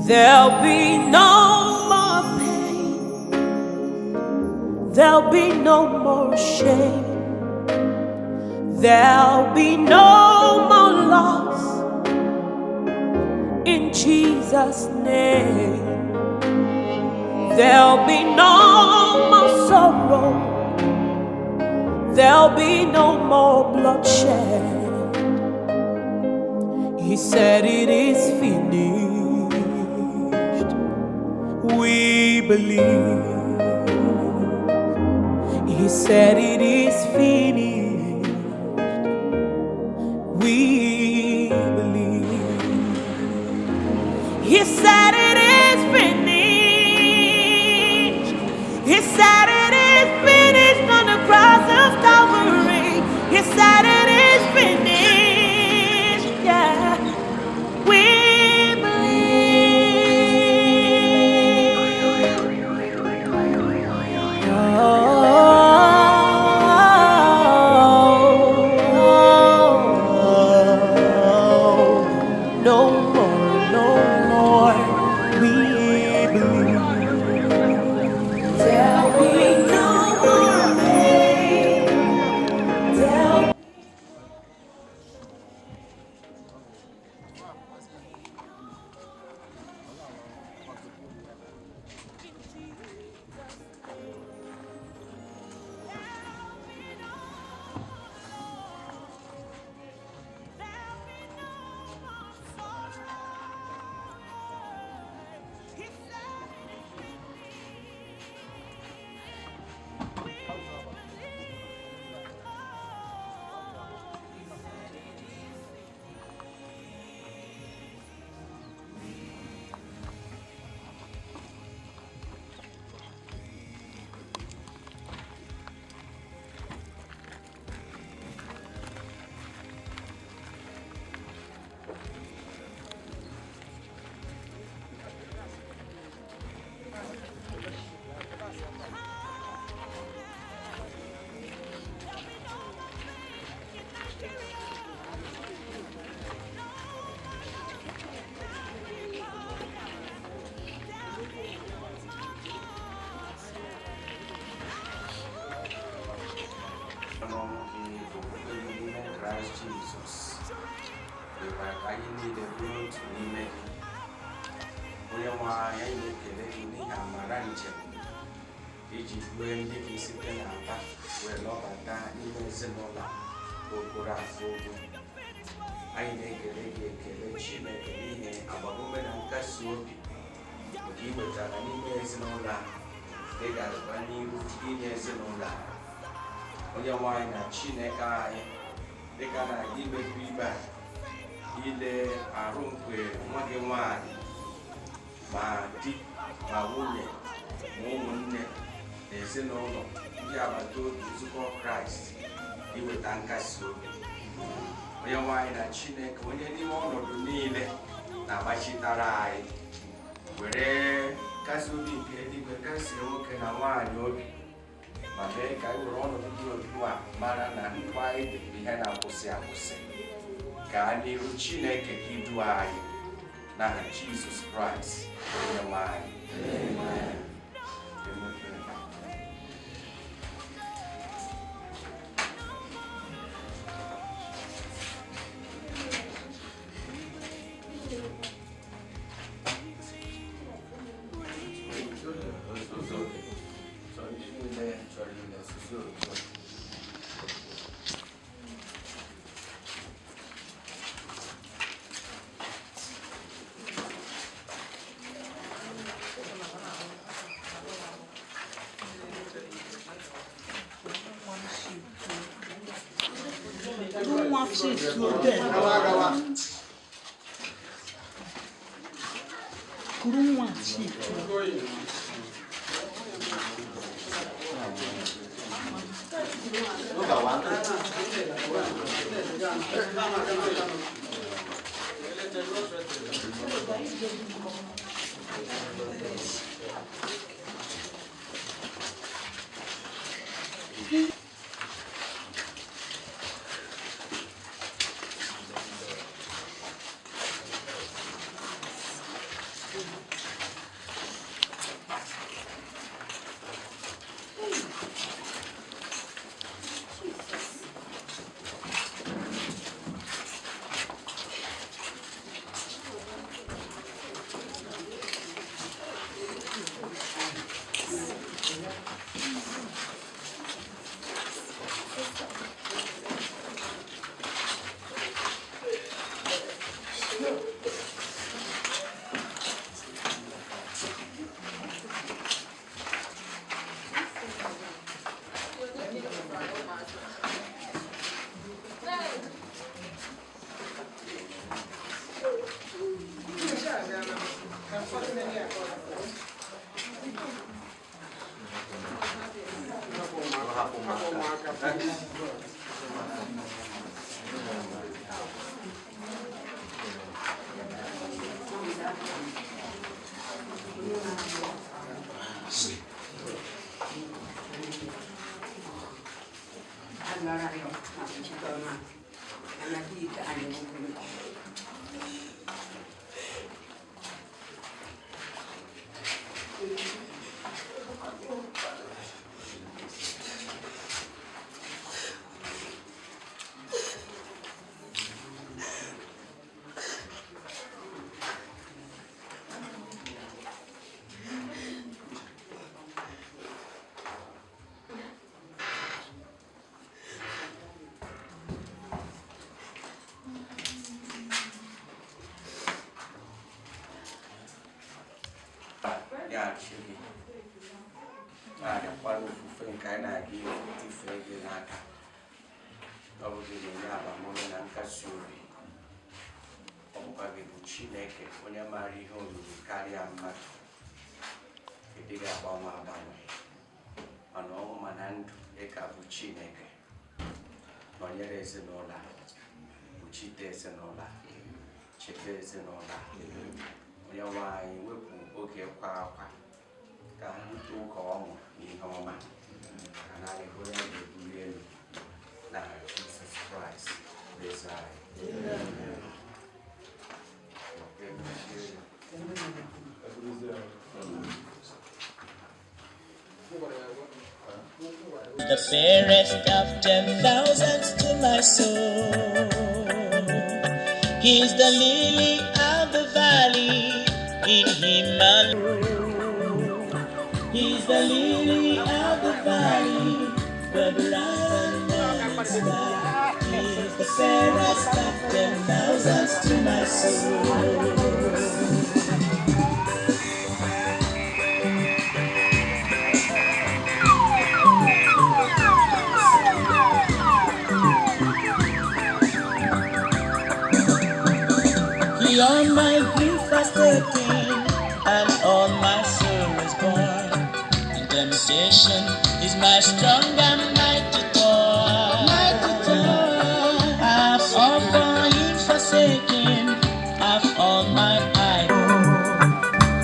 There'll be no more pain. There'll be no more shame. There'll be no more loss in Jesus' name. There'll be no more sorrow. There'll be no more bloodshed. He said it is finished. We believe. He said it is finished. We believe. He said it is finished. He said it is finished on the cross of Calvary. He said it is finished. Yeah. We believe. Oh, no more, no more. We believe. There'll be no more pain. There'll N'ọnwụ gị bụ okwukwe gị n'ime Kraịst Jizọs mekwara ka anyị niile bụrụ otu n'ime gị. Onye nwe anyị, anyị na-ekele gị n'ihi amara njem iji due ndị gị site n'Aba wee lọbata n'ime ezinụlọ Okoro Afọ Ugwu. Anyị na-ekele gị ekele, Chineke, n'ihi agbamume na nkasi obi nke ị wetara n'ime ezinụlọ a. Ị ga-agakwa n'ihu inye ezinụlọ a. Onye nwe anyị na Chineke anyị, dịka na imepe ibe a ile arụ nke nwa gị nwanyị, ma di ma nwunye ma ụmụnne na ezinụlọ, ndị agbata obi, nzukọ Kraịst, iweta nkasi obi. Onye nwe anyị na Chineke, onye n'ime ọnọdụ niile na-agbachitara anyị, were nkasi obi nke eluigwe kasie nwoke na nwaanyị obi, ma mee ka anyị were ọnọdụ dị otu a mara na ndụ anyị dị bụ ihe na-akwụsị akwụsị. Gaa n'iru, Chineke, ka idu anyị n'aha Jizọs Kraịst onye nwe anyị. Amen. Nwa there. Kuru nwa shituo. Nyaghachi gị na-arịakwara ofufe nke anyị na-aga ife gị n'aka. Ọ bụ gị na-enye agbamume na nkasi obi. Ọ bụkwa gị bụ Chineke onye maara ihe omimi karịa mmadụ. Ị dịghị agbanwe agbanwe, mana ọnwụ mana ndụ ị ka bụ Chineke. Nọnyere ezinụlọ a, kpuchite ezinụlọ a, chebe ezinụlọ a. Onye nwe anyị, wepụ oge ịkwa akwa ka ha hụta ụka ọṅụ na ihe ọma, ka naanị onye a ga-ebuli elu na Jizọs Kraịst bụ eze anyị. The fairest of 10,000s to my soul. He's the lily of the valley, in him alone. He's the lily of the valley, the bright and morning star. He's the fairest of 10,000s to my soul. He all my grief has taken, and all my sorrows borne. In temptation is my strong and mighty toy. Mighty toy. I've all for him forsaken, I've all my idols.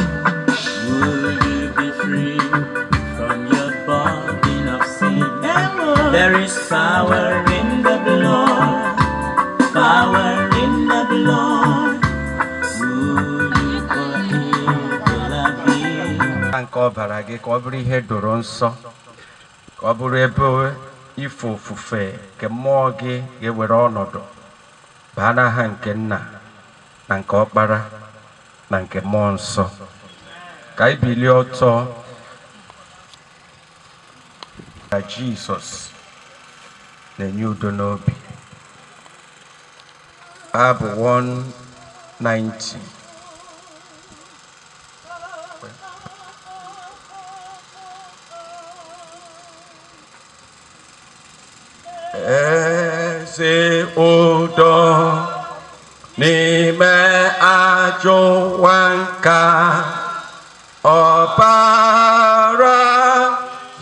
Will you be free from your burden of sin? There is power in the blood, power in the blood. Will you for evil avail? Nke ọbara gị ka ọ bụrụ ihe doro nsọ, ka ọ bụrụ ebe ife ofufe nke mmụọ gị ga-ewere ọnọdụ. Baa n'aha nke nna na nke ọkpara na nke mmụọ nsọ. Ka anyị bilie ọtọ na Jizọs na-enye udo n'obi. Abụ 190. Eze udo n'ime ajọ ụwa nka, ọbara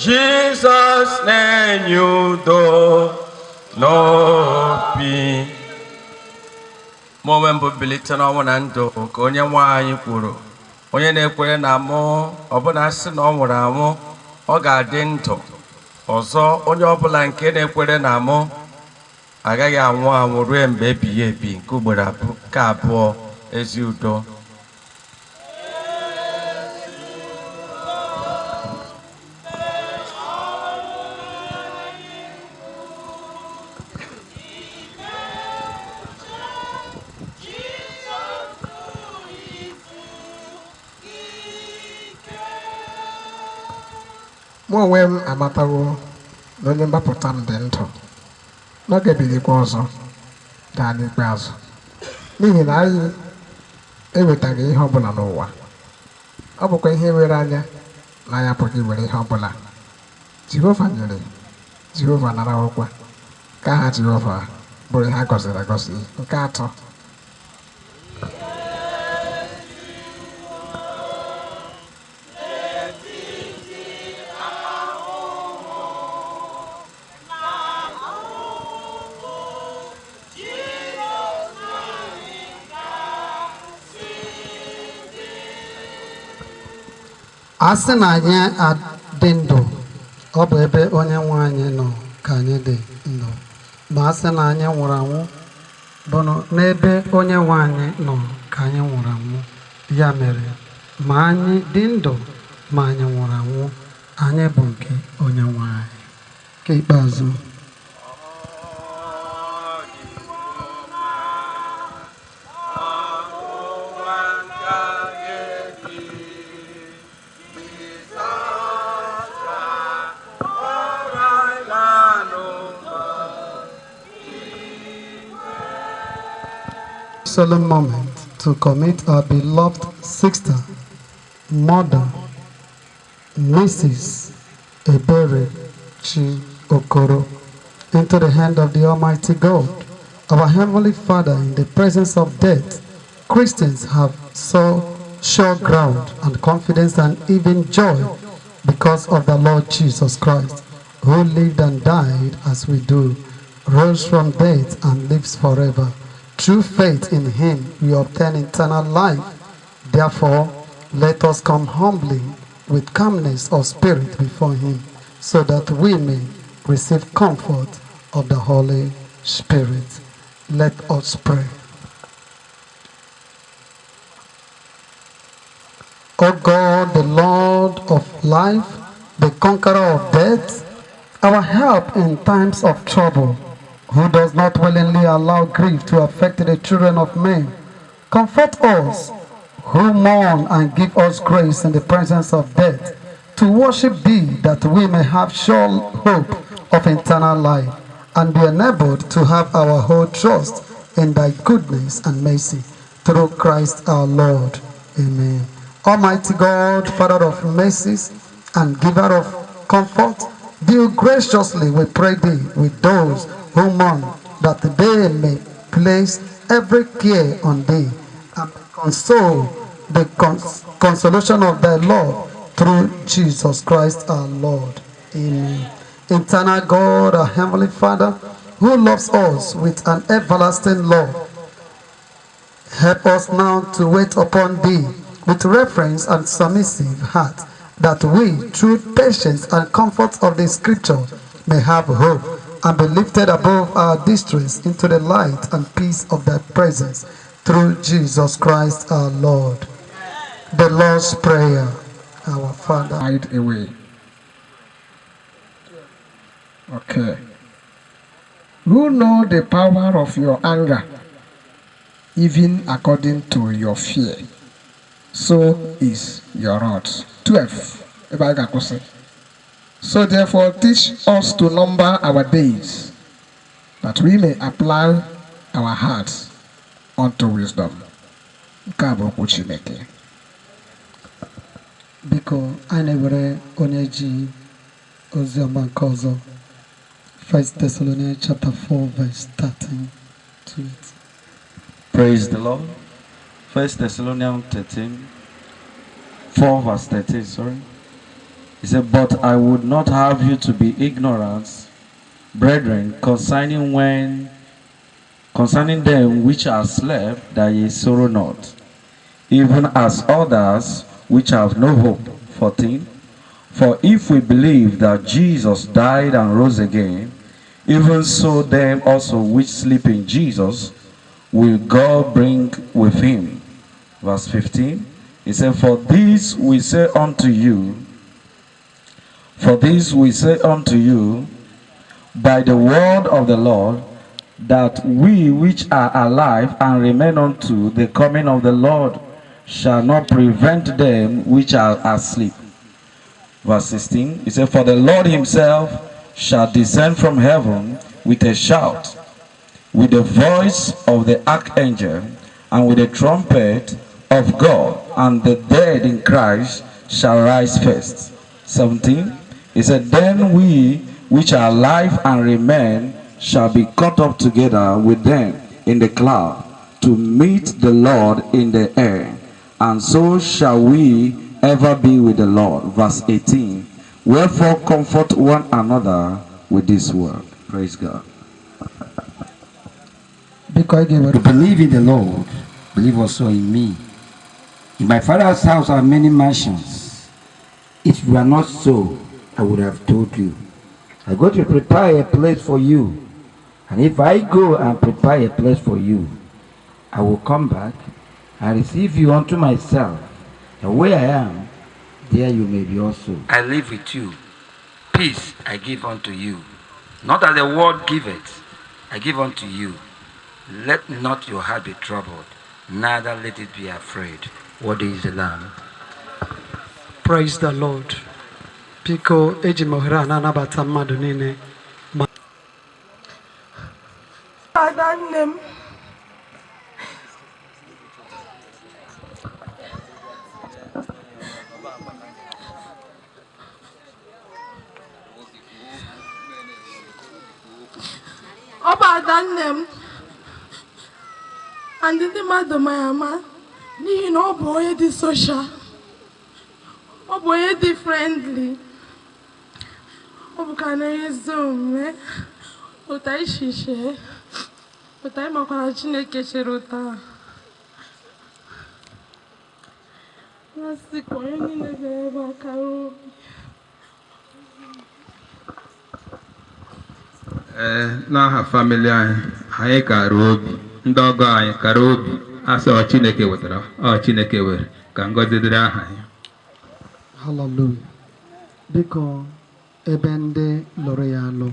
Jizọs na-enye udo n'obi. Mụ onwe m bụ mbilite n'ọnwụ na ndụ, ka onye nwe anyị kwuru. Onye na-ekwere na mụ, ọbụna sị na ọ nwụrụ anwụ, ọ ga-adị ndụ ọzọ. Onye ọbụla nke na-ekwere na mụ agaghị anwụ anwụ ruo mgbe ebighị ebi. Nke ugboro nke abụọ, ezi udo. Mụ onwe m amatawo na onye mgbapụta m dị ndụ, na ọ ga-ebilikwa ọzọ gaa n'ikpeazụ, n'ihi na anyị ewetaghị ihe ọbụla n'ụwa, ọ bụkwa ihe were anya na anyị apụghị iwere ihe ọbụla. Jehova nyere, Jehova narawokwa, ka aha Jehova bụrụ ihe a gọziri agọzi. Nke atọ. A sị na anyị adị ndụ, ọ bụ ebe onye nwe anyị nọ ka anyị dị ndụ. Ma a sị na anyị nwụrụ anwụ, bụ n'ebe onye nwe anyị nọ ka anyị nwụrụ anwụ. Ya mere, ma anyị dị ndụ ma anyị nwụrụ anwụ, anyị bụ nke onye nwe anyị. Nke ikpeazụ. Solemn moment to commit our beloved sister, mother, Mrs. Ebere Chi Okoro, into the hand of the Almighty God, our Heavenly Father. In the presence of death, Christians have so sure ground and confidence and even joy because of the Lord Jesus Christ, who lived and died as we do, rose from death and lives forever. Through faith in him, we obtain eternal life. Therefore, let us come humbly with calmness of spirit before him, so that we may receive comfort of the Holy Spirit. Let us pray. O God, the Lord of life, the conqueror of death, our help in times of trouble, who does not willingly allow grief to affect the children of men, comfort us who mourn and give us grace in the presence of death, to worship thee, that we may have sure hope of eternal life and be enabled to have our whole trust in thy goodness and mercy. Through Christ our Lord. Amen. Almighty God, Father of mercies and giver of comfort, deal graciously, we pray thee, with those who mourn, that they may place every care on thee and console the consolation of thy love through Jesus Christ our Lord. Amen. Eternal God, our Heavenly Father, who loves us with an everlasting love, help us now to wait upon thee with reverence and submissive heart, that we, through patience and comfort of the Scripture, may have hope and be lifted above our distress into the light and peace of thy presence. Through Jesus Christ our Lord. The Lord's Prayer. Our Father. Hide away. Okay. Who know the power of your anger, even according to your fear, so is your wrath. 12. Ebe anyị ga-akwụsị. So therefore teach us to number our days, that we may apply our hearts unto wisdom. Nke a bụ okwu Chineke. Biko, anyị na-ewere onye ji oziọma nke ọzọ. First Thessalonians chapter 4 verse 13 to 18. Praise the Lord. First Thessalonians 13, 4 verse 13, sorry. He said, "But I would not have you to be ignorant, brethren, concerning them which are asleep, that ye sorrow not, even as others which have no hope." 14. "For if we believe that Jesus died and rose again, even so them also which sleep in Jesus will God bring with him." Verse 15. He said, "For this we say unto you, for this we say unto you by the word of the Lord, that we which are alive and remain unto the coming of the Lord shall not prevent them which are asleep." Verse 16, he said, "For the Lord himself shall descend from heaven with a shout, with the voice of the archangel, and with the trumpet of God, and the dead in Christ shall rise first." 17, he said, "Then we which are alive and remain shall be caught up together with them in the cloud to meet the Lord in the air. And so shall we ever be with the Lord." Verse 18, "Wherefore comfort one another with this word." Praise God. Biko, anyị ga-ewere To believe in the Lord, believe also in me. In my Father's house are many mansions. were not so, I would have told you. I go to prepare a place for you. And if I go and prepare a place for you, I will come back and receive you unto myself. And where I am, there you may be also. I live with you. Peace I give unto you. Not as the world giveth, I give unto you. Let not your heart be troubled, neither let it be afraid. What is the Lamb? Praise the Lord. Biko, eji m ohere a na-anabata mmadụ niile ma Ada nne m. Ọ bụ ada nne m and ndị mmadụ ma ya ama n'ihi na ọ bụ onye dị social, ọ bụ onye dị friendly, ọ bụkwa na onye ezi omume. Ụta ishishe ụta anyị makwara Chineke chere ụta na-asị ka onye niile bịara ebe a kara obi. Ee, n'aha family anyị, anyị kara obi, ndị ọgọ anyị kara obi, asị ọ Chineke wetara, ọ Chineke were, ka ngọzi dịrị aha ya. Hallelujah. Biko, ebe ndị lụrụ ya alụ,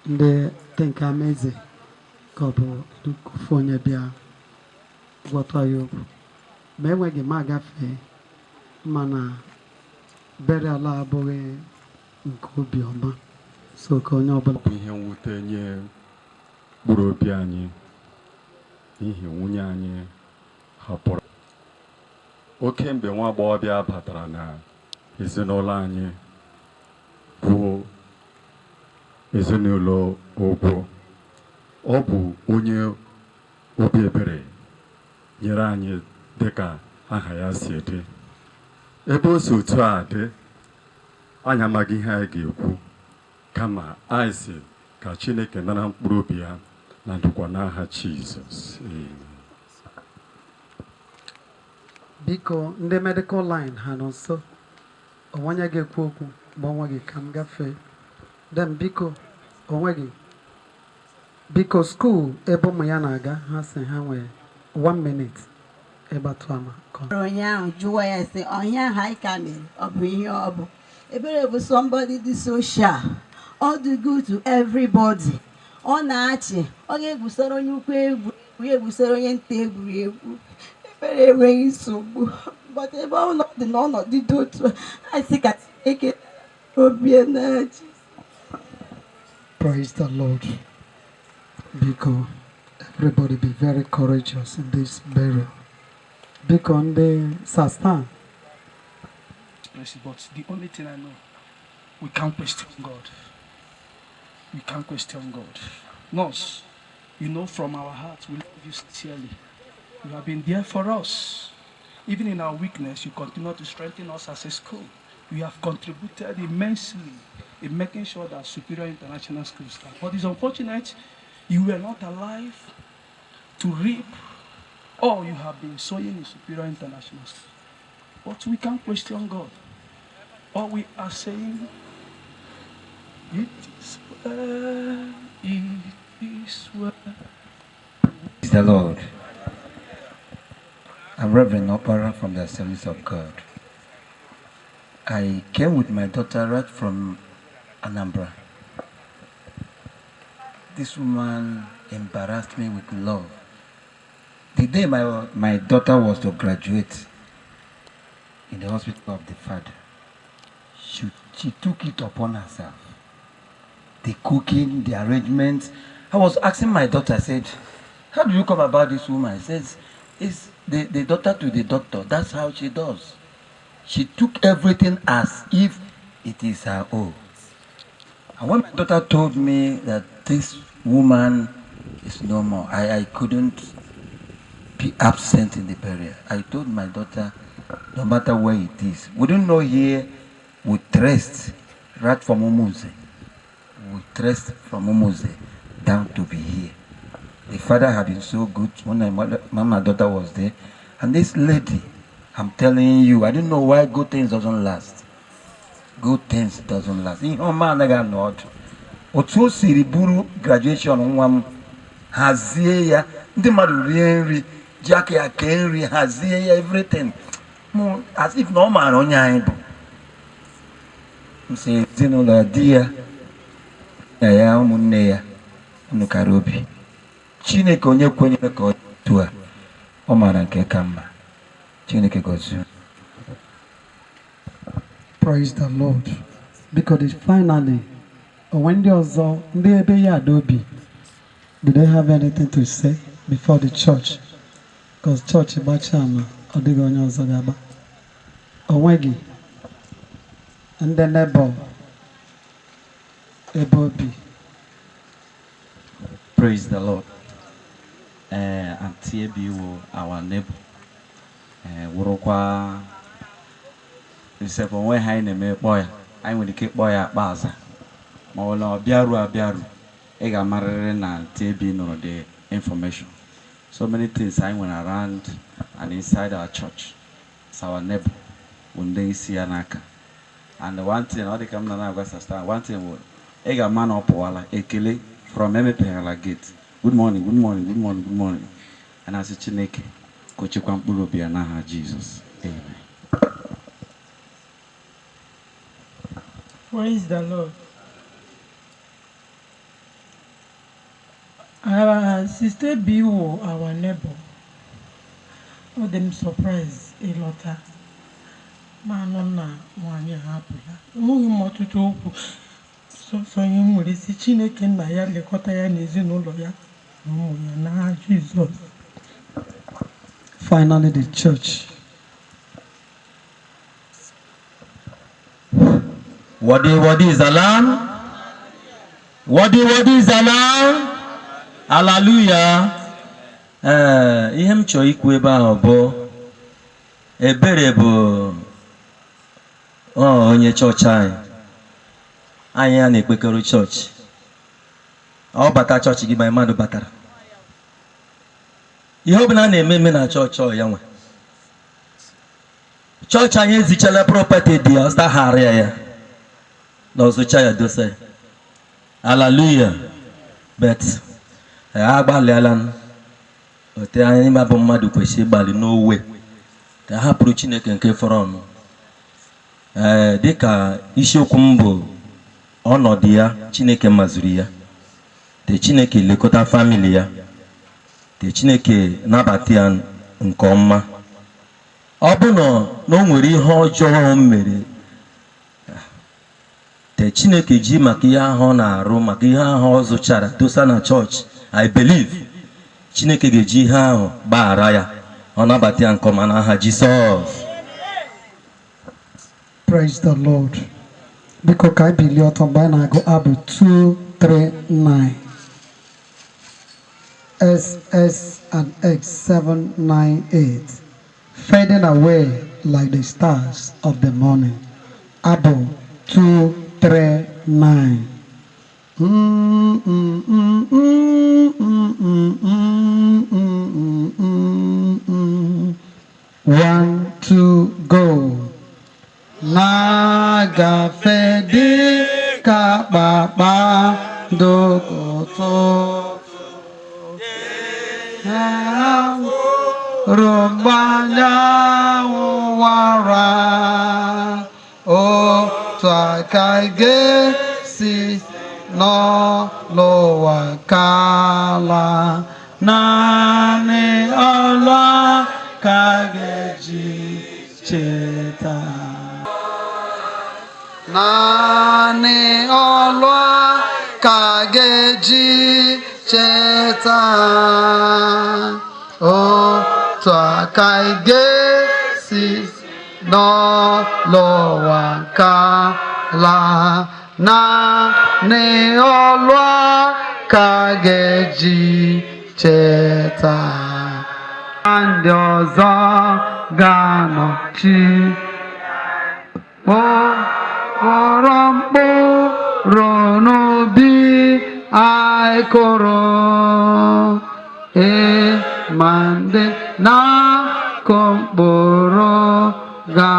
ndị nke amaeze, ka ọ bụ ofu onye bịa gwọtọ ya okwu ma enweghị m agafee, mana burial a abụghị nke obiọma, so ka onye ọbụla bụ ihe mwute nye mkpụrụ obi anyị n'ihi nwunye anyị hapụrụ oke mgbe nwa agbọghọbịa batara na ezinụlọ anyị bụ ezinụlọ Ogwo. Ọ bụ onye obi ebere nyere anyị dịka aha ya si dị. Ebe o si otu a dị, anyị amaghị ihe anyị ga-ekwu, kama anyị si ka Chineke nara mkpụrụ obi ya na ndokwa n'aha Jizọs. Amen. Biko, ndị medical line ha nọ nso? Onwe onye ga-ekwu okwu ma onwe gị ka m gafee dem. Biko, onwe gị, biko, school ebe ụmụ ya na-aga, ha si ha nwee one minute ịgbatụ ama ka Onye ahụ jụwa ya sị onye ahụ anyị ka mere ọ bụ ihe ọ bụ. Ebere bụ somebody dị social, ọ dị good to everybody. Ọ na-achị, ọ ga-egwusoro onye ukwu egwu, egwusoro onye nta egwuregwu. Ebere enweghị nsogbu, but ebe ọ nọ dị n'ọnọdụ dị otu a, anyị sị ka Chineke obi na-achị. Praise the Lord. Biko, everybody be very courageous in this burial. Biko, ndị Sastan. Places, but the only thing I know, we can't question God. We can't question God. Nurse, you know from our hearts we love you sincerely. You have been there for us. Even in our weakness, you continue to strengthen us as a school. You have contributed immensely in making sure that Superior International School stands. But it's unfortunate you were not alive to reap all you have been sowing in Superior International School. But we can't question God. All we are saying, it is well, it is well. Praise the Lord. I'm Reverend Opara from the Assemblies of God. I came with my daughter right from Anambra. This woman embarrassed me with love. The day my daughter was to graduate in the hospital of the father, she took it upon herself. The cooking, the arrangements. I was asking my daughter, I said, "How do you come about this woman?" She says, "It's the daughter to the doctor. That's how she does." She took everything as if it is her own. And when my daughter told me that this woman is no more, I couldn't be absent in the burial. I told my daughter, no matter where it is, we don't know here, we traced right from Umuze. We traced from Umuze down to be here. The father had been so good when my daughter was there. And this lady, I'm telling you, I don't know why good things doesn't last. Good things doesn't last. Ihe ọma anaghị anọ ọdụ. Otu o siri buru graduation nwa m hazie ya, ndị mmadụ rie nri, ji aka ya kee nri, hazie ya everything. Mụ as if na ọ maara onye anyị bụ. M sị ezinụlọ ya, di ya na ya, ụmụnne ya, unu kara obi. Chineke onye kwenyere ka ọ dị otu a, ọ maara nke ka mma. Chineke gọzie unu. Praise the Lord. Because finally, onwe ndị ọzọ, ndị ebe ya ada obi, do they have anything to say before the church? Because church gbachaa ama, ọ dịghị onye ọzọ ga-agba. Onweghị ndị neighbor ebe obi. Praise the Lord. Auntie Ebi wụ our neighbor. Wụrụkwa nsef onwe ha anyị na-eme kpọọ ya. Anyị nwere ike ịkpọ ya akpa aza. Ma ọ na ọ bịaru abịaru, ị ga-amarịrị na Auntie Ebi nụrụ the information. So many things anyị nwere around and inside our church. It's our neighbor. Bụ ndị isi ya n'aka. And the one thing, ọ dị ka m na na-agwa sister, one thing wụ ị ga-ama na ọ pụwala ekele from emepeghala gate. Good morning, good morning, good morning, good morning. And asị Chineke ka o chekwa mkpụrụ obi ya n'aha Jizọs. Amen. Praise the Lord. Our sister B wụ our neighbor. Ọ dị m surprise ịlọta ma anụ na nwaanyị a hapụla. Enweghị m ọtụtụ okwu, sọsọ ihe m nwere isi Chineke nna ya lekọta ya na ezinụlọ ya na ụmụ ya n'aha Jizọs. Finally, the church. Worthy, worthy is the Lamb. Worthy, worthy is the Lamb. Hallelujah. Ee, ihe m chọrọ ikwu ebe ahụ bụ Ebere bụ ọ onye chọọchị anyị. Anyị ya na-ekpekọrọ chọọchị. Ọ bata chọọchị gị ma mmadụ batara. Ihe ọ bụla a na-eme eme na chọọchị ọ ya nwe. Chọọchị anyị ezichala property dị ya, ọ zụtagharịa ya. Na ọzụcha ya dosa ya. Hallelujah. But agbalịala m ote anyị ma bụ mmadụ kwesịrị ịgbalị n'owe ka a hapụrụ Chineke nke fọrọ ọnụ. Ee, dịka isiokwu m bụ ọnọdụ ya, Chineke mazuru ya. Te Chineke lekọta family ya. Te Chineke nabata ya nke ọma. Ọ bụ na o nwere ihe ọjọọ o mere, te Chineke ji maka ihe ahụ ọ na-arụ, maka ihe ahụ ọ zụchara dosa na chọọchị, I believe Chineke ga-eji ihe ahụ gbaghara ya, ọ nabata ya nke ọma n'aha Jisọs. Praise the Lord. Biko ka anyị bilie ọtọ mgbe anyị na-agụ abụ 239. S S and X 798. Fading away like the stars of the morning. Abụ 239. One, two, go. Na-agafe dị ka kpakpando ụtụtụ, ruo mgbe anyanwụ wara, otu aka ga-esi nọ n'ụwa kala, naanị ọlụ ka ga-eji cheta, naanị ọlụ ka ga-eji cheta, otu aka ị ga-esi nọ n'ụwa kala, naanị ọlụ ka ga-eji cheta, ndị ọzọ ga-anọchi kpọrọ mkpụrụ n'ubi anyị kụrụ, ee, ma ndị na-akụ mkpụrụ ga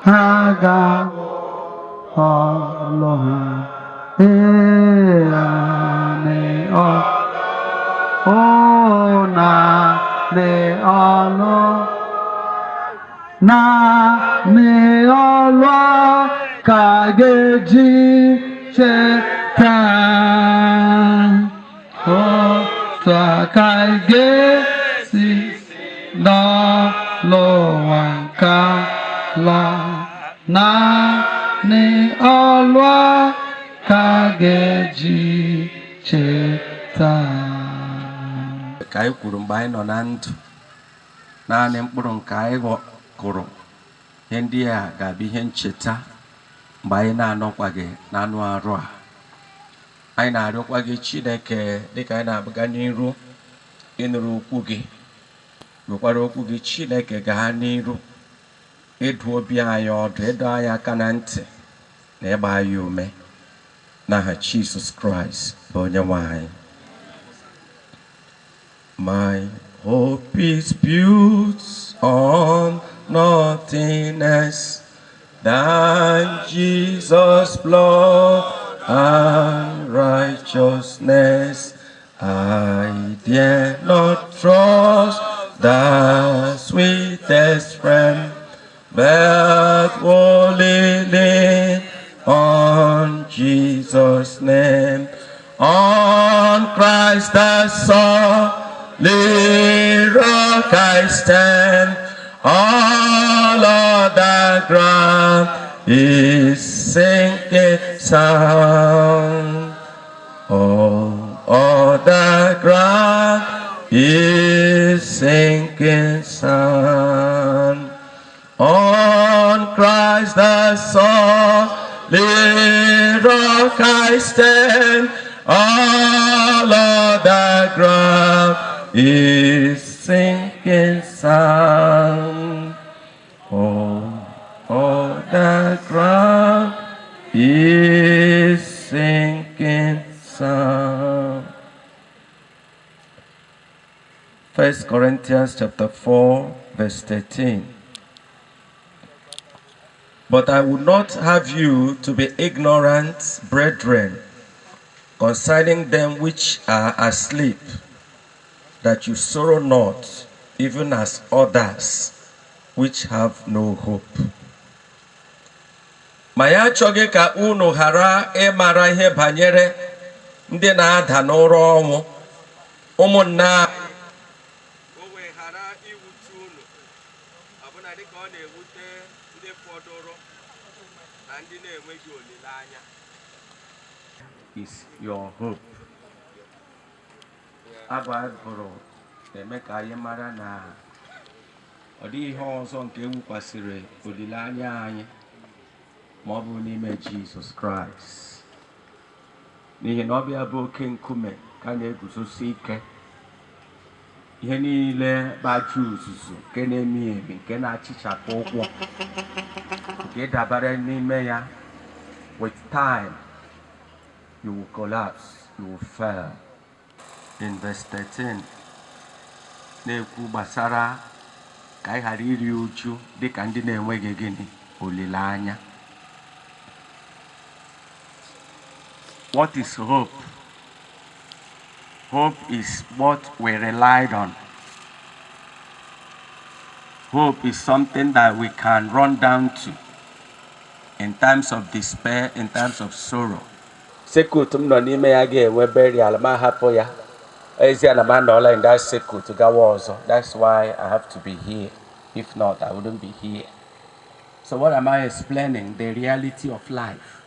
Ha ga-ahụ ọlụ ha. Ee, naanị ọ naanị ọlụ, naanị ọlụ ka ga-eji cheta. Otu a ka anyị ga-esi n'ụwa nke ala, naanị ọlụ ka ga-eji cheta. Ka anyị kwuru mgbe anyị nọ na ndụ, naanị mkpụrụ nke anyị kụrụ, ihe ndị a ga-abụ ihe ncheta mgbe anyị na-anọkwaghị n'anụ arụ a. Anyị na-arịọkwa gị, Chineke, dịka anyị na-aga n'iru ịnụrụ okwu gị, nwekwara okwu gị, Chineke, gaa n'iru ịdụ obi anyị ọdụ, ịdọ anyị aka na ntị na ịgba anyị ume, n'aha Jizọs Kraịst bụ onye nwe anyị. My hope is built on nothing else than Jesus' blood and righteousness. I dare not trust the sweetest frame, but wholly lean on Jesus' name. On Christ the solid rock I stand, all other ground is sinking sand. All other ground is sinking sand. On Christ the solid rock I stand, all other ground is sinking sand. All other ground is sinking sand. First Corinthians chapter 4, verse 13. But I would not have you to be ignorant, brethren, concerning them which are asleep, that you sorrow not, even as others which have no hope. Ma ya achọghị ka unu ghara ịmara ihe banyere ndị na-ada n'ụra ọnwụ, ụmụnna anyị, o wee ghara iwute unu, ọbụna dịka ọ na-ewute ndị fọdụrụ na ndị na-enweghị olileanya. Is your hope. Abụ anyị gụrụ na-eme ka anyị mara na ọ dịghị ihe ọzọ nke ewukwasịrị olileanya anyị ma ọ bụ n'ime Jizọs Kraịst, n'ihi na ọ bịa bụ oke nkume ka na-eguzosi ike. Ihe niile bụ aja uzuzu nke na-emi emi, nke na-achịchapụ ụkwụ, nke dabere n'ime ya, with time you will collapse, you will fail. In verse 13 na-ekwu gbasara ka anyị ghara iri uju dịka ndị na-enweghị gịnị? Olileanya. What is hope? Hope is what we relied on. Hope is something that we can run down to in times of despair, in times of sorrow. Circuit m nọ n'ime ya ga-enwe burial, ma hapụ ya. Ezie na m anọọla in that circuit gawa ọzọ. That's why I have to be here. If not, I wouldn't be here. So what am I explaining? The reality of life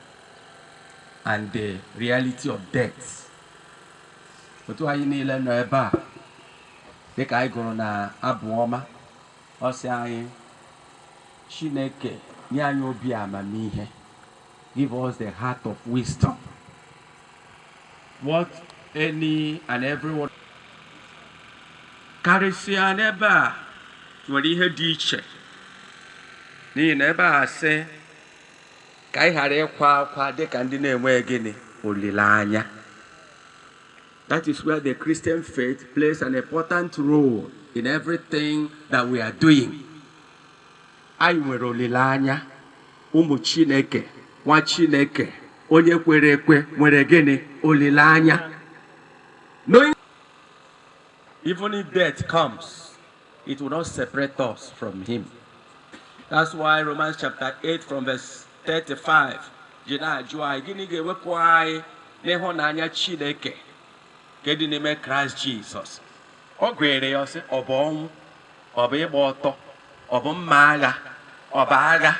and the reality of death. Otu anyị niile nọ ebe a, dịka anyị gụrụ na abụ ọma, ọ sị anyị, Chineke nye anyị obi amamihe. Give us the heart of wisdom. What any and everyone, karịsịa n'ebe a nwere ihe dị iche, n'ihi na ebe a sị ka anyị ghara ịkwa akwa dịka ndị na-enweghị gịnị? Olileanya. That is where the Christian faith plays an important role in everything that we are doing. Anyị nwere olileanya. Ụmụ Chineke, nwa Chineke, onye kwere ekwe nwere gịnị? Olileanya. Knowing Even if death comes, it will not separate us from him. That's why Romans chapter 8 from verse 35 ji na-ajụ anyị, gịnị ga-ewepụ anyị n'ịhụnanya Chineke nke dị n'ime Kraịst Jizọs? Ọ gụnyere ya, sị, ọ bụ ọnwụ, ọ bụ ịgba ọtọ, ọ bụ mma agha, ọ bụ agha,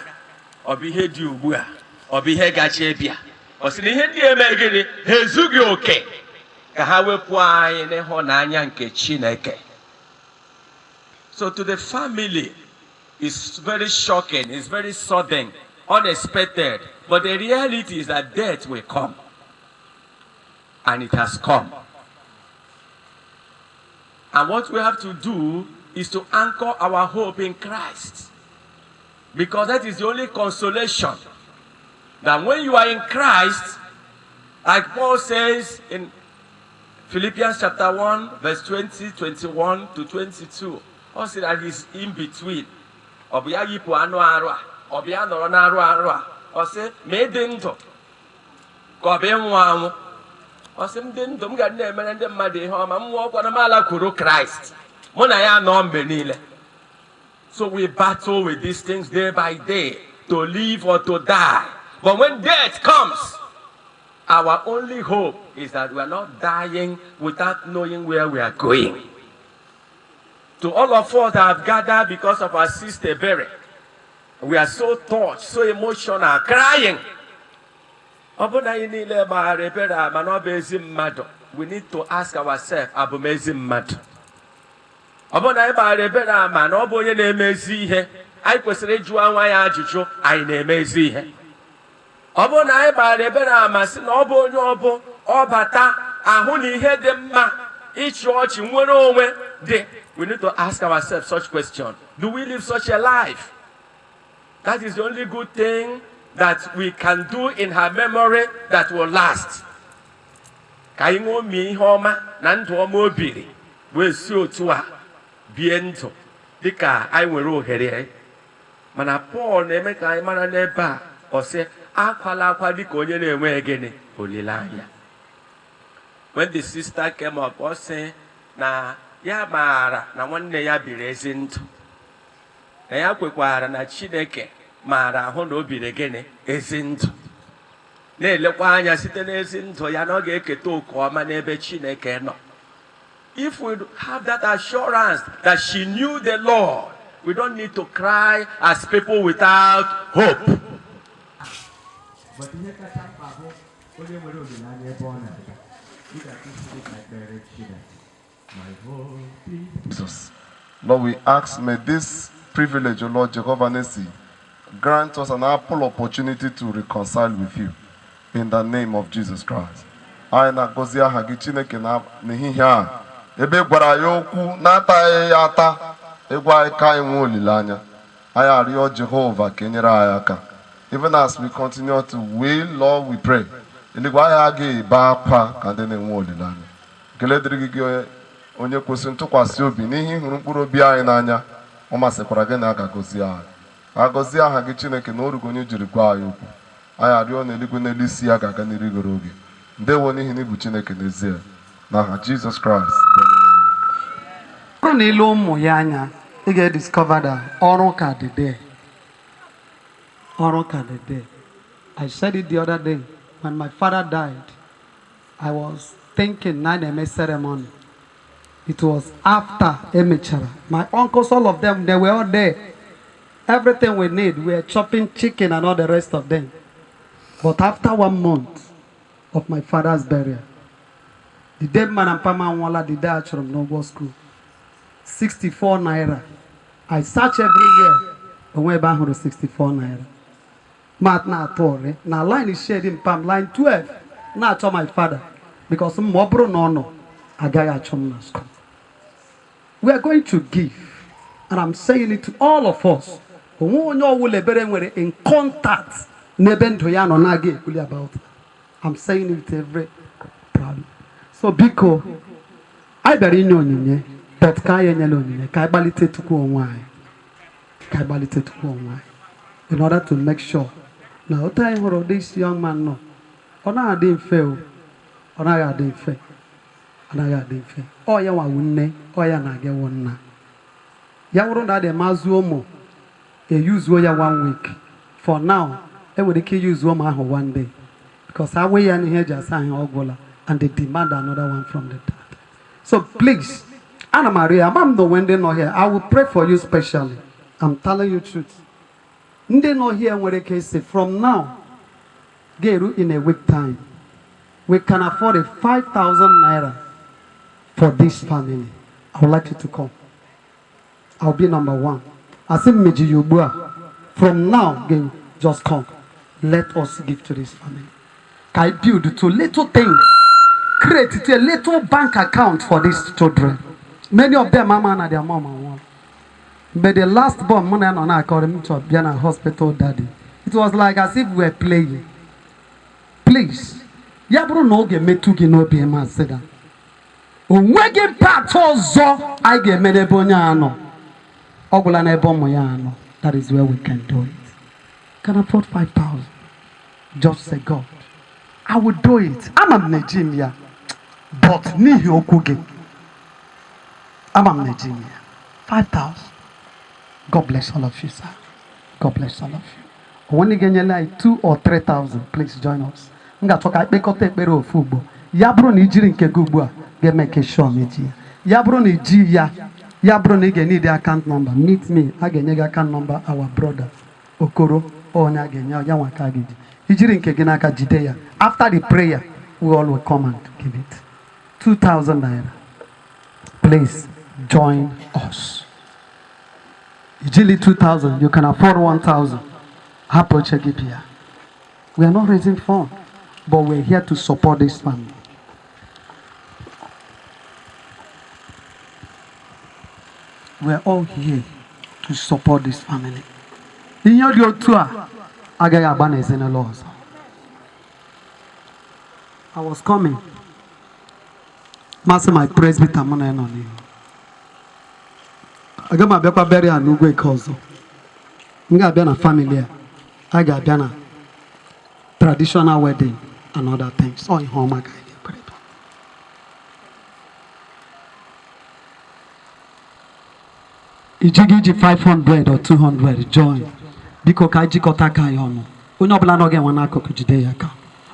ọ bụ ihe dị ugbu a, ọ bụ ihe gachi bịa? Ọ sị na ihe ndị eme gịnị, ha ezughị oke ka ha wepụ anyị n'ịhụnanya nke Chineke. So to the family, it's very shocking, it's very sudden, unexpected, but the reality is that death will come, and it has come. And what we have to do is to anchor our hope in Christ, because that is the only consolation, that when you are in Christ, like Paul says in Philippians chapter 1, verse 20, 21 to 22, ọ sị that he's in between. Ọ bụ ya yipụ anụ arụ a, ọ bụ ya nọrọ n'arụ arụ a. Ọ sị ma ịdị ndụ ka ọ bụ ịnwụ anwụ. Ọ sị m dị ndụ, m ga na-emere ndị mmadụ ihe ọma. M nwụọ kwana, m alakwuru Kraịst. Mụ na ya nọ mgbe niile. So we battle with these things day by day, to live or to die. But when death comes, our only hope is that we are not dying without knowing where we are going. To all of us that have gathered because of our sister Berry, we are so touched, so emotional, crying. Ọ bụrụ na anyị niile gbaghara Ebere a, mana ọ bụ ezi mmadụ, we need to ask ourselves, abụ m ezi mmadụ? Ọ bụrụ na anyị gbaghara Ebere a, ma na ọ bụ onye na-eme ezi ihe, anyị kwesịrị ịjụ onwe anyị ajụjụ, anyị na-eme ezi ihe? Ọ bụrụ na anyị gbara Ebere ama sị na ọ bụ onye ọbụ ọbata ahụ na ihe dị mma, ịchị ọchị, nwere onwe dị, we need to ask ourselves such question: do we live such a life? That is the only good thing that we can do in her memory that will last. Ka anyị ṅomie ihe ọma na ndụ ọma o biri, wee si otu a bie ndụ dịka anyị nwere ohere. Mana Pọl na-eme ka anyị mara n'ebe a, ọ sị akwala akwa dịka onye na-enweghị gịnị? Olileanya. When the sister came up, ọ sị na ya maara na nwanne ya biri ezi ndụ, na ya kwekwara na Chineke maara ahụ na o biri gịnị? Ezi ndụ, na-elekwa anya site n'ezi ndụ ya na ọ ga-eketa oke ọma n'ebe Chineke nọ. If we have that assurance that she knew the Lord, we don't need to cry as people without hope. But ihe kacha mkpa bụ onye nwere olileanya ebe ọ na-aga. Ị ga-akụziri ka ekpere Chineke. My hope is Jesus. Lord, we ask, may this privilege, O Lord Jehovah Nissi, grant us an ample opportunity to reconcile with you in the name of Jesus Christ. Anyị na-agọzi aha gị, Chineke, na n'ehihie a, ebe ị gwara ya okwu na-ataghị ya ata, ịgwa anyị ka anyị nwee olileanya. Anyị arịọ Jehova ka e nyere anyị aka. Even as we continue to wail, Lord, we pray. Eluigwe, anyị agaghị ebe akwa ka ndị na-enwe olileanya. Ekele dịrị gị, gị onye kwesịrị ntụkwasị obi, n'ihe ịhụrụ mkpụrụ obi anyị n'anya, ọ masịkwara gị na a ga-agọzi anyị. Agọzie aha gị, Chineke, na orugo onye jiri gwa anyị okwu. Anyị arịọ na eluigwe n'elu isi ya ga-aga n'irigoro oge. Ndewo, n'ihi na ịbụ Chineke n'ezie. N'aha Jizọs Kraịst bụ Onyenwe anyị. Ọ bụrụ na ile ụmụ ya anya, ị ga-ediscover that ọrụ ka dị there. Ọrụ ka dị there. I said it the other day when my father died. I was thinking na a na-eme ceremony. It was after emechara. My uncles, all of them, they were all there. Everything we need, we were chopping chicken and all the rest of them. But after one month of my father's burial, the dead man and Pama Nwala, the day achọrọ m n'ụgwọ school, 64 naira. I search everywhere. Onwe ebe ahụrụ 64 naira. Mat na-atụ ore na line shed mpam line 12 na-achọ my father, because ma ọ bụrụ na ọ nọ, agaghị achọ m na school. We are going to give, and I'm saying it to all of us. Onwe onye ọwụla Ebere nwere in contact n'ebe ndụ ya nọ na-aga ekwuli about it. I'm saying it with every proud. So biko, anyị bịara inye onyinye, but ka anyị enyela onyinye, ka anyị gbalite tukwu onwe anyị, ka anyị gbalite tukwu onwe anyị in order to make sure Na otu anyị hụrụ this young man nọ, ọ naghị adị mfe o. Ọ naghị adị mfe. Ọ naghị adị mfe. Ọ ya nwawu nne, ọ ya na-aga wụ nna. Ya wụrụ na adị mazụ ụmụ, eyuzuo ya 1 week. For now, enwere ike iyuzuo ụmụ ahụ 1 day. Because awe ya n'ihe eji asa ahụ ọ gwụla, and they demand another one from the dad. So please, Anna Maria, ama m na onwe ndị nọ here, I will pray for you specially. I'm telling you truth. Ndị nọ here nwere ike isi from now, ga-eru in a week time. We can afford a 5,000 naira for this family. I would like you to come. I'll be number one. Asị m meji ya ugbu a. From now, just come. Let us give to this family. Can I build to little thing? Create to a little bank account for these children. Many of them, mama and their mom and one. But the last born, money and I called him to be a hospital daddy. It was like as if we were playing. Please. Ya bụrụ na oge metụ gị n'obi ma sị da. O nweghị part ọzọ anyị ga-eme n'ebe onye a nọ. Ọ gwụla n'ebe ụmụ ya nọ. That is where we can do it. Can afford 5,000. Just say, God, I will do it. Ama m na-eji m ya. But n'ihi okwu gị, ama m na-eji m ya. 5,000. God bless all of you, sir. God bless all of you. Onwe ga-enyela anyị 2 or 3,000. Please join us. M ga-achọ ka ekpekọta ekpere ofu ugbo. Ya bụrụ na i jiri nke gị ugbu a, ga-eme nke sure na eji ya. Ya bụrụ na iji ya, ya bụrụ na ị ga-enye account number, meet me. A ga-enye gị account number our brother Okoro, onye a ga-enye ya nwa ka a ga-eji. I jiri nke gị n'aka jide ya. After the prayer, we all will come and give it. 2,000 naira. Please join us. Ijili 2,000, you can afford 1,000. Hapụ oche gị bịa. We are not raising funds, but we're here to support this family. We're all here to support this family. Ihe dị otu a agaghị agba n'ezinụlọ ọzọ. I was coming. Masị my presbyter mụ na ya nọ n'ihu. Aga m abịakwa burial n'ugwu eke ọzọ. M ga-abịa na family a. A ga-abịa na traditional wedding and other things. Ọ ihe ọma ka anyị ga-ekwere. Iji gị iji 500 or 200 join. Biko ka anyị jikọta aka anyị ọnụ. Onye ọbụla nọ ga-enwe n'akụkụ jide ya aka.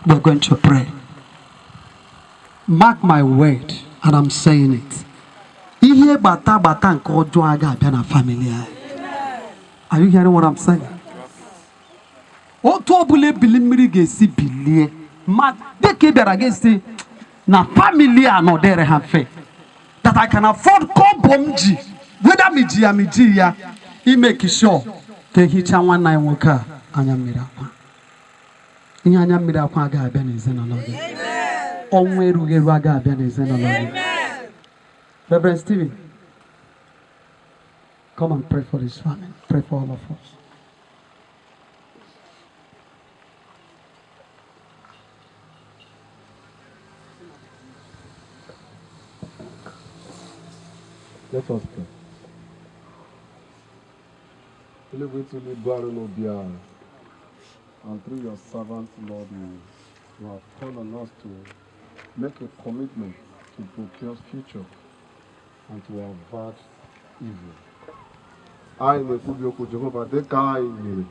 We're going to pray. Mark my word, and I'm saying it. Ihe gbata gbata nke ọjọọ a ga-abịa na family anyị. Are you hearing what I'm saying? Otu ọbụla ebili mmiri ga-esi bilie, ma dịka ị bịara ga-esi na family a nọ dịrị ha mfe. That I can afford kobo m ji, whether m ji ya m ji ya, imeke sure ka ehicha nwanne anyị nwoke a anya mmiri akwa. Ihe anya mmiri akwa agaghị abịa n'ezinụlọ gị. Ọnwụ erughị eru agaghị abịa n'ezinụlọ gị. Reverend Stephen, come and pray for this family. Pray for all of us. Let us pray. And through your servant, Lord, you have called on us to make a commitment to procure future and to avert evil. Anyị na-ekwubi okwu Jehova dịka anyị nyere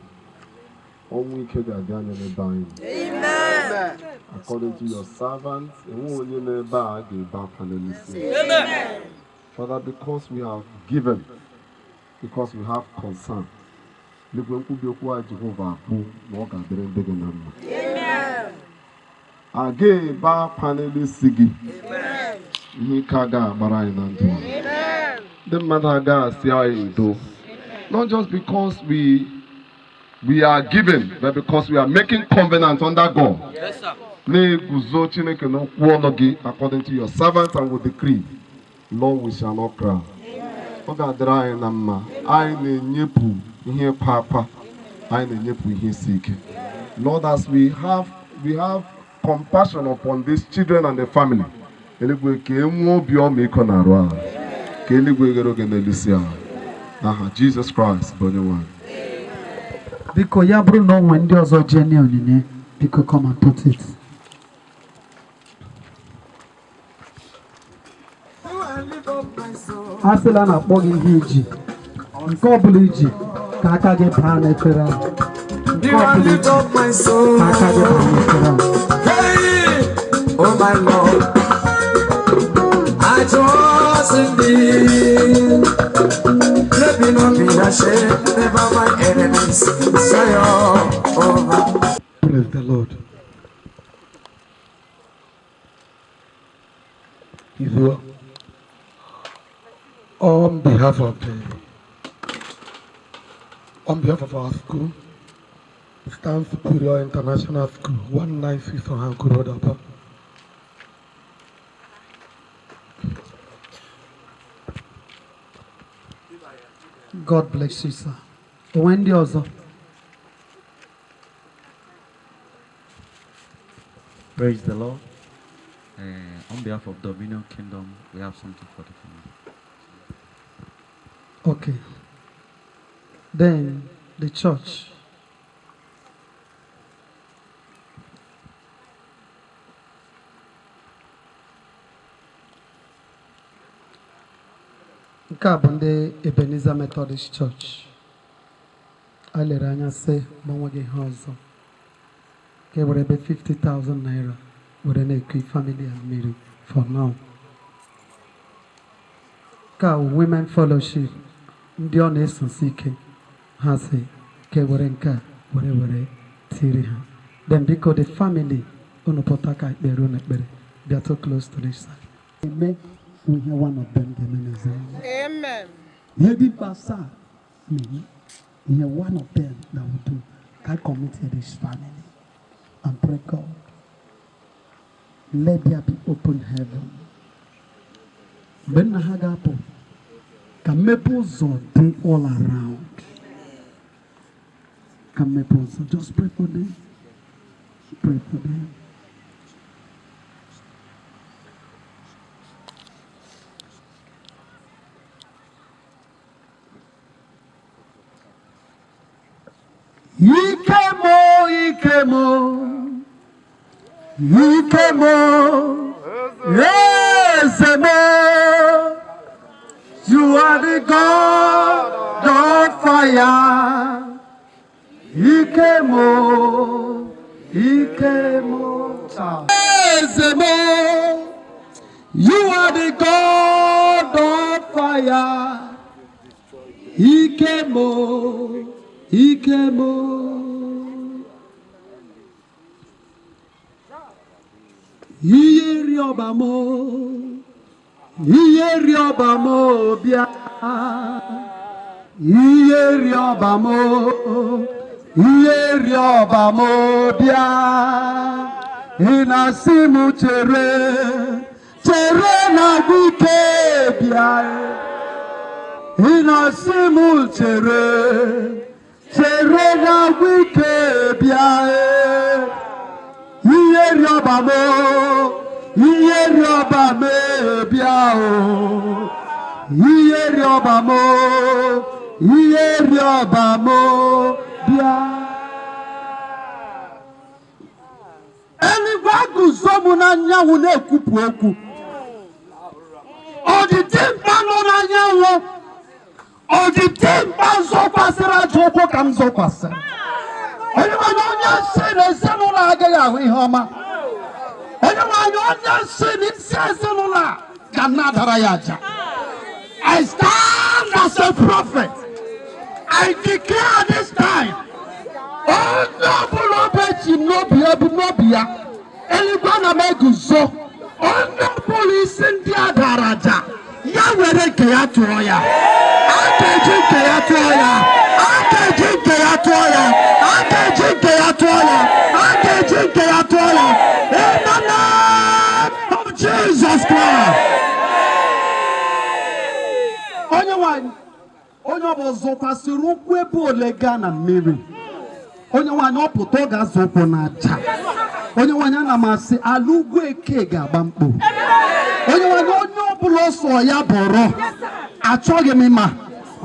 ọnwụ ike ga-adị anya n'ebe anyị. According to your servant, enwe onye n'ebe a ga-ebe akwa n'elu. Father, because we have given, because we have concern, eluigwe nkwubi okwu a Jehova bụ na ọ ga-adịrị ndị gị na mma. A ga-ebe akwa n'elu isi gị. Ihe ike agaghị agbara anyị na ndụ a. Ndị mmadụ agaghị asị anyị ndo. Not just because we are giving, but because we are making covenant under God. Yes, sir. Na-eguzo Chineke n'okwu ọnụ gị according to your servant and with decree. Lord, we shall not cry. Ọ ga-adịrị anyị na mma. Anyị na-enyepụ ihe kwa akwa. Anyị na-enyepụ ihe isi ike. Lord, as we have compassion upon these children and the family. Eluigwe ka e nwee obi ọmịiko na-arụ ahụ. Ka eluigwe ghere oge n'elu isi ahụ. N'aha Jizọs Kraịst bụ onye nwe anyị. Biko, ya bụrụ na o nwee ndị ọzọ jee nye onyinye, biko come and put it. A sịla na akpọ gị ihe iji nke ọbụla iji ka aka gị baa n'efere ahụ, nke You are ọbụla lift iji up my soul. ka aka gị baa n'efere ahụ. Hey, oh my Lord, I trust in thee. Let me not be ashamed, never my enemies triumph over. Praise the Lord. Is well. On behalf of our school, Stan Superior International School, 196 Ohanku Road, Aba. God bless you, sir. O nwee ndị ọzọ? Praise the Lord. On behalf of Dominion Kingdom, we have something for the family. Okay. Then the church. Nke a bụ ndị Ebenezer Methodist Church. A lere anya sị ma o nweghị ihe ọzọ ka e were ebe 50,000 naira were na-eku family a mmiri for now. Nke a bụ Women Fellowship, ndị ọ na-esosi ike, ha si ka e were nke a were tiri ha. Then biko, the family, unu pụta ka ekpere unu ekpere. Bịa too close to this side. Eme ihe one of them ga-eme n'ezinụlọ. Amen. Ihe dị mkpa asaa na-eme ihe one of them that will do ka I commit this family and pray, God, let there be open heaven. Mgbe nna ha ga-apụ, ka mmepe ụzọ dị all around, ka mmepe ụzọ. Just pray for them, pray for them. Ike mo, ike mo, ike mo, eze mo. You are the God of fire. Ike mo, ike mo. Eze mo, you are the God of fire. Ike mo, ike mo. Ihe rịọba mo, ihe rịọba mo bịa. Ihe rịọba mo, ihe rịọba mo bịa. Ị na-asị m chere, chere na ike bịa. Ị na-asị m chere, chere na ike bịa. Ihe rịọba m, ihe rịọba m bịa o. Ihe rịọba m, ihe rịọba m bịa. Eluigwe aguzo m n'anyanwụ na-ekwupụ okwu. Ọdịdị mkpa nọ n'anyanwụ, ọdịdị mkpa zọkwasịrị ajọ ụkwụ ka m zọkwasịrị. Onye nwanyị, onye si na ezinụlọ agaghị ahụ ihe ọma. Onye nwanyị, onye si na isi ezinụlọ a ga na-adara ya aja. I stand as a prophet. I declare this time. Onye ọbụla obe ji n'obi ebu n'obi ya, eluigwe ana m eguzo. Onye ọbụla isi ndị a dara aja, ya were nke ya tụọ ya. A ga-eji nke ya tụọ ya. A ga-eji nke ya tụọ ya. A ga-eji nke ya tụọ ya. A ga-eji nke ya tụọ ya. In the name of Jesus Christ. Onye nwanyị, onye ọbụla zọkwasịrị ụkwụ ebe ole gaa na mmiri. Onye nwanyị, ọ pụta, ọ ga-azọ ụkwụ n'aja. Onye nwanyị, ana m asị ala ugwu eke ga-agba mkpu. Onye nwanyị, onye ọbụla ọsọ ya bụrụ, achọghị m ịma.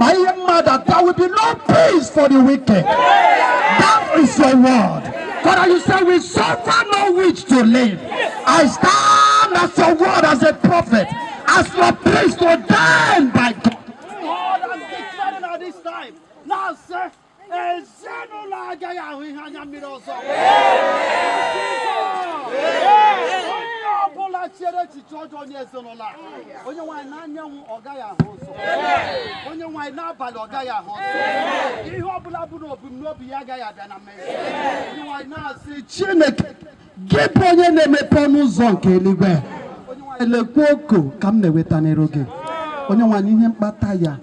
Ma ihe mma that there will be no peace for the wicked. That is your word. Father, you say we suffer no witch to live. I stand as your word, as a prophet, as your priest ordained by God. Lord, I'm declaring at this time. Now, sir, ezinụlọ agaghị ahụ ihe anya mmiri ọzọ. Onye ọbụla chere echiche ọjọọ nye ezinụlọ a, onye nwaanyị n'anyanwụ ọ gaghị ahụ ụzọ, onye nwaanyị n'abalị ọ gaghị ahụ ụzọ, ihe ọbụla bụ na ebumnobi ya agaghị abịa na mmezu. Onye nwaanyị na-asị Chineke, gị bụ onye na-emepe ọnụ ụzọ nke eluigwe, elekwa oko ka m na-eweta n'iru gị. Onye nwaanyị, ihe mkpata ya,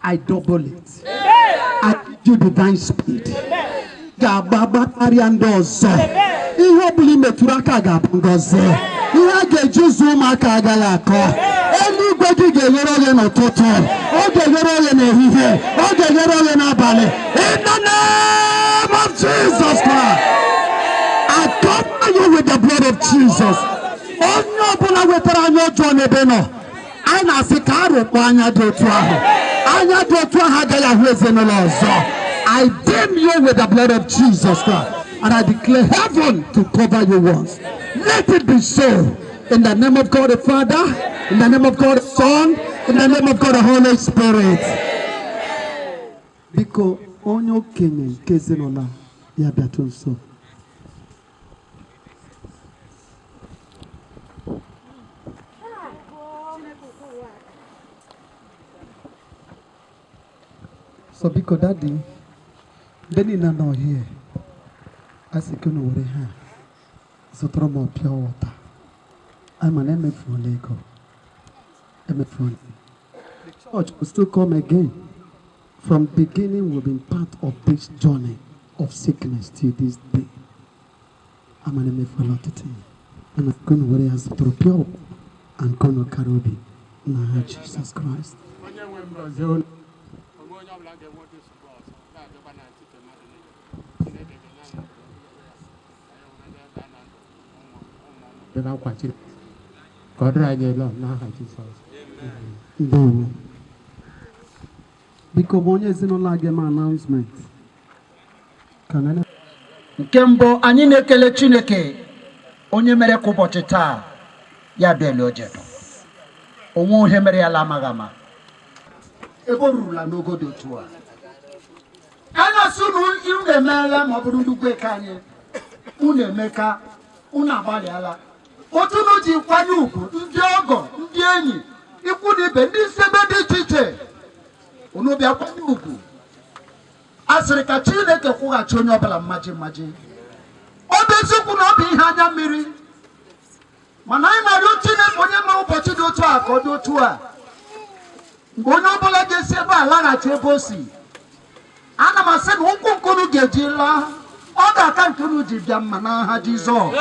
I double it. I give you divine speed. Ga-agba gbakarịa ndị ọzọ. Ihe ọ bụla ị metụrụ aka ga-abụ ngọzi. Ihe a ga-eji zụọ ụmụaka agaghị akọ. Eluigwe gị ga-eghere oghe n'ụtụtụ, ọ ga-eghere oghe n'ehihie, ọ ga-eghere oghe n'abalị. In the name of Jesus Christ, I cover you with the blood of Jesus. Onye ọbụla wetara anya ọjọọ n'ebe nọ, anyị na-asị ka a rụkpọ anya dị otu ahụ. Anya dị otu ahụ agaghị ahụ ezinụlọ ọzọ. I dim you with the blood of Jesus Christ, and I declare heaven to cover you once. Let it be so. In the name of God the Father, in the name of God the Son, in the name of God the Holy Spirit. Biko, onye okenye nke ezinụlọ a, ya bịatụ nso. So biko daddy, ndị niile nọ here, a sị ka unu were ha zụtara m pure water. Anyị ma na emefuola ego. Emefuola. The church will still come again. From beginning, we've been part of this journey of sickness till this day. Ama na emefuola ọtụtụ ihe. Ana ka unu were ya zụtara pure water and ka unu kara obi n'aha Jesus Christ. Onye nwe m gọzie unu. Onwe onye ọbụla ga-enwe ụdị nsogbu ọzọ ga-abịakwa n'etiti mmadụ niile. Chineke ga-enye anyị ndụ ogologo ya. Anyị nwere ndị ebe a na ndụ ụmụ ụmụ ụmụ. Debe akwa Chineke. Ka ọ dịrị anyị elu n'aha Jizọs. Ndewo. Biko bụ onye ezinụlọ a ga-eme announcement. Ka na Nke mbụ, anyị na-ekele Chineke onye mere ka ụbọchị taa ya bịa ojedo onwe ihe mere ya la amaghị ama ebe o rurula n'ogo dị otu a. Anyị asị unu, unu emeela. Ma ọ bụrụ ndị ugwu eke anyị, unu emeka, unu agbalịala otu unu ji kwanye ugwu ndị ọgọ, ndị enyi, ikwu na ibe, ndị si ebe dị iche iche unu bịa kwanye ugwu. A sịrị ka Chineke kwụghachi onye ọbụla mmaji mmaji. Ọ bụ eziokwu na ọ bụ ihe anya mmiri, mana anyị na-arịọ Chineke onye ma ụbọchị dị otu a ka ọ dị otu a mgbe onye ọbụla ga-esi ebe a laghachi ebe o si. Ana m asị na ụkwụ nke unu ga-eji laa, ọ ga-aka nke unu ji bịa mma n'aha Jizọs.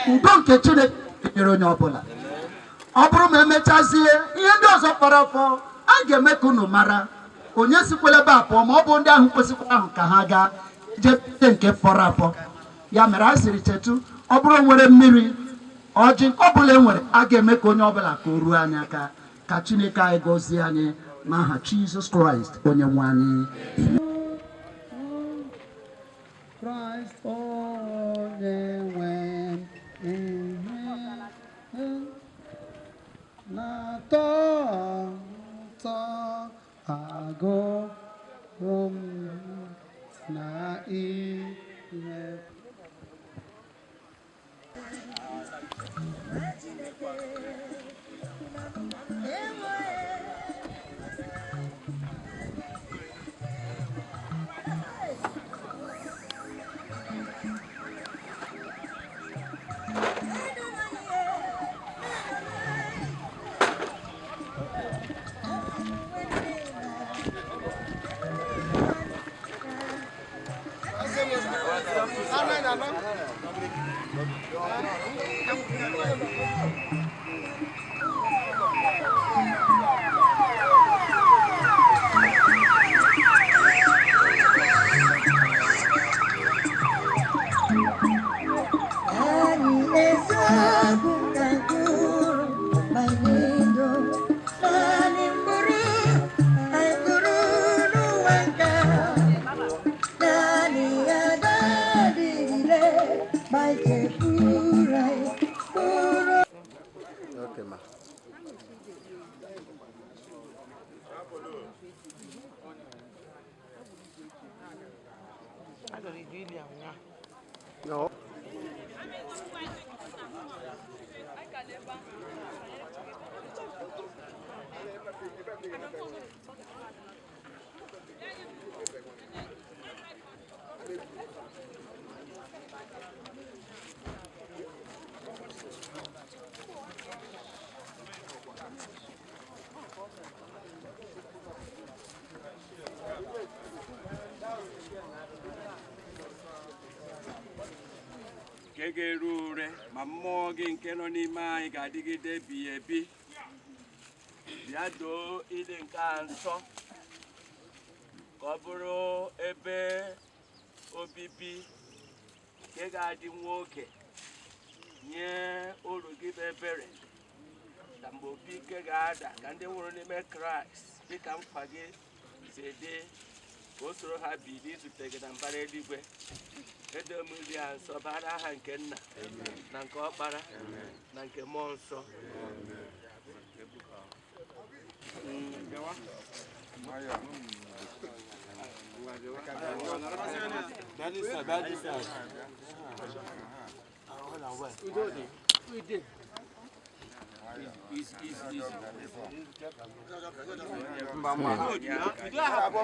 Udo nke Chineke nyere onye ọbụla. Ọ bụrụ ma emechazie ihe ndị ọzọ kpọrọ afọ, a ga-eme ka unu mara onye sikwala ebe a pụọ, ma ọ bụ ndị ahụ kwesịkwara ahụ ka ha gaa jee nke fọrọ afọ. Ya mere a sịrị chetu, ọ bụrụ nwere mmiri ọjị nke ọbụla e nwere, a ga-eme ka onye ọbụla ka o ruo anyị aka. Ka Chineke anyị gọzie anyị n'aha Jizọs Kraịst onye nwe anyị. Kraịst onye nwe m, ihe na-atọ ụtọ agụrụ m na ihe. Anyị eziokwu ka mkpụrụ ma ndụ naanị mkpụrụ. No. Nke ga-eru ure ma mmụọ gị nke nọ n'ime anyị ga-adịgide ebighị ebi. Bịa doo ile nke a nsọ ka ọ bụrụ ebe obibi nke ga-adị nwa oge nye uru gị bụ ebere, ka mgbe opi ike ga-ada ka ndị nwụrụ n'ime Kraịst dịka nkwa gị si dị ka o soro ha bilie izute gị na mbara eluigwe. Edo m nri a nsọ bara aha nke nna na nke ọkpara na nke mmụọ nsọ.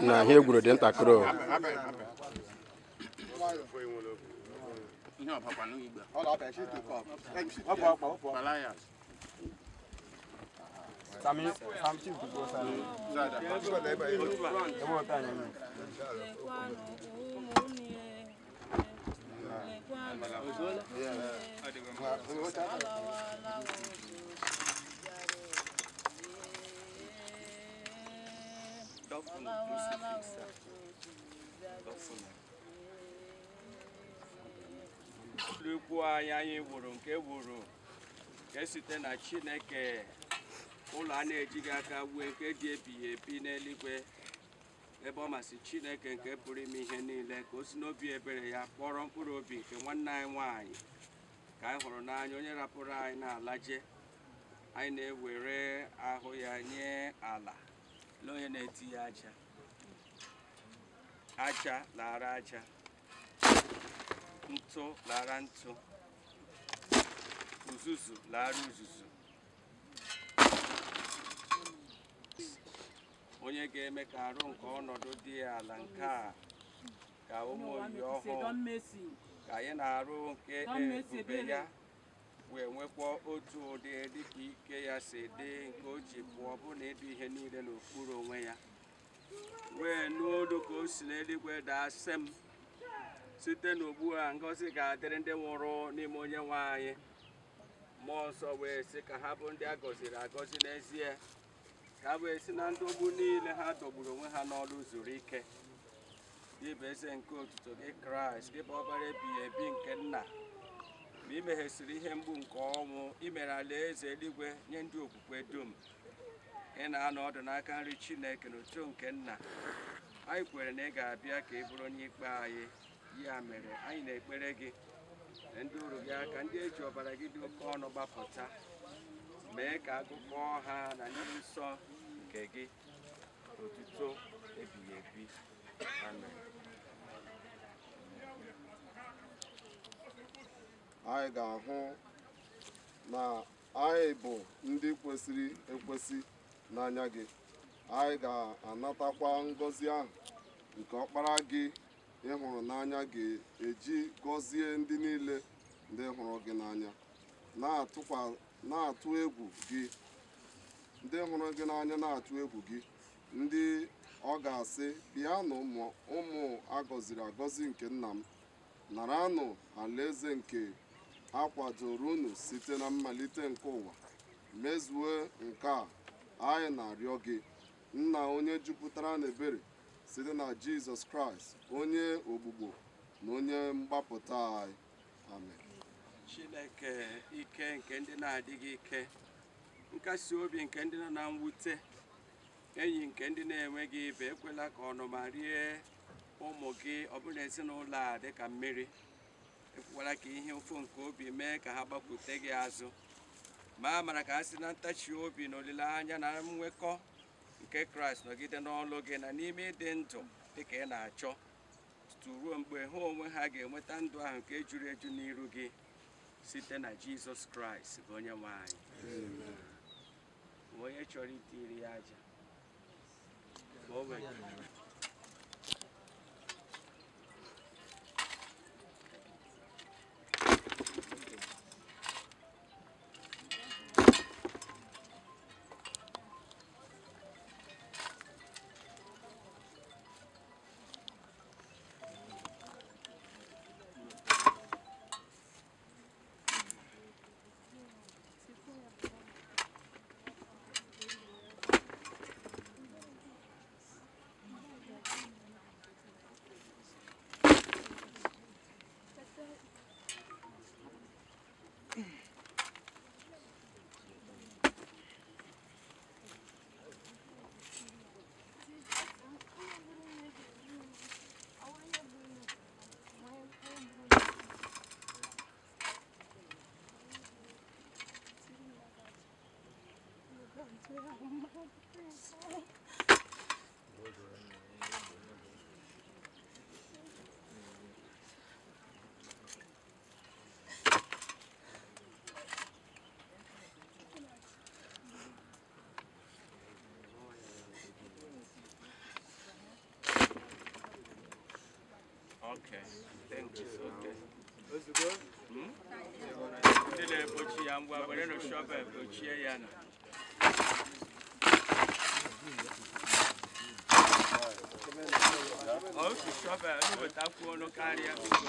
Na ihe egwuru dị ntakịrị o. Ụlọ ikwu anyị wuru nke wuru nke site na Chineke, ụlọ a na-ejighị aka wuo nke dị ebighị ebi n'eluigwe, ebe ọ masị Chineke nke pụrụ ime ihe niile ka o si n'obi ebere ya kpọrọ mkpụrụ obi nke nwanne anyị nwaanyị ka anyị hụrụ n'anya, onye rapụrụ anyị na-alaje. Anyị na-ewere ahụ ya nye ala, lee onye na-eti ya aja, aja lara aja, ntụ lara ntụ, uzuzu lara uzuzu. Onye ga-eme ka arụ nke ọnọdụ dị ala nke a ka ụmụ oyi ọhụụ ka anyị na-arụ nke ebube ya wee nwekwa otu ụdị dịka ike ya si dị nke o ji pụọ bụ na ịdụ ihe niile n'okpuru onwe ya, wee nụ olu ka o si n'eluigwe daa sị m, site n'ugbu a ngọzi ga-adịrị ndị nwụrụ n'ime onye nwe anyị. Mmụọ nsọ wee sị ka ha bụ ndị a gọziri agọzi n'ezie, ka ha wee si na ndọgbu niile ha dọgburu onwe ha n'ọlụ zuru ike. Gị bụ eze nke otuto gị Kraịst, gị bụ ọbara ebighị ebi nke nna, mgbe i meghesịrị ihe mgbu nke ọnwụ, i mere alaeze eluigwe nye ndị okwukwe dum. Ị na-anọ ọdụ n'aka nri Chineke n'otu nke nna. Anyị kwere na ị ga-abịa ka ị bụrụ onye ikpe anyị. Ya mere anyị na-ekpere gị na ndị uru gị aka, ndị eji ọbara gị dị oke ọnụ gbapụta, mee ka agụkpọọ ha na ndị nsọ nke gị otuto ebighị ebi. Amen. Anyị ga-ahụ na anyị bụ ndị kwesịrị ekwesị n'anya gị. Anyị ga-anatakwa ngọzi ahụ nke ọkpara gị ị hụrụ n'anya ga-eji gọzie ndị niile ndị hụrụ gị n'anya na-atụ egwu gị, ndị hụrụ gị n'anya na-atụ egwu gị, ndị ọ ga-asị, bịanụ ụmụ agọziri agọzi nke nna m, naranụ alaeze nke a kwadoro unu site na mmalite nke ụwa. Mezue nke a anyị na-arịọ gị, nna onye jupụtara n'ebere, site na Jizọs Kraịst onye ogbugbo na onye mgbapụta anyị. Amen. Chineke, ike nke ndị na-adịghị ike, nkasi obi nke ndị nọ na mwute, enyi nke ndị na-enweghị ibe, ekwela ka ọnụma rie ụmụ gị ọbụna ezinụlọ a dịka mmiri. Ekwela ka ihe ụfụ nke obi mee ka ha gbakwute gị azụ, ma a mara ka ha si na ntachi obi na olileanya na nwekọ nke Kraịst nọgide n'ọlụ gị na n'ime ịdị ndụ dịka ị na-achọ tutu ruo mgbe ha onwe ha ga-enweta ndụ ahụ nke juru eju n'iru gị site na Jizọs Kraịst bụ onye nwe anyị. Onye chọrọ itiri ya aja ma o nwere. Okay, thank you. Okay. Ndị na-egbochi ya ngwa were nụ shọvel gbochie ya na. Otu shọvel wetakwu ọnụ karịa biko.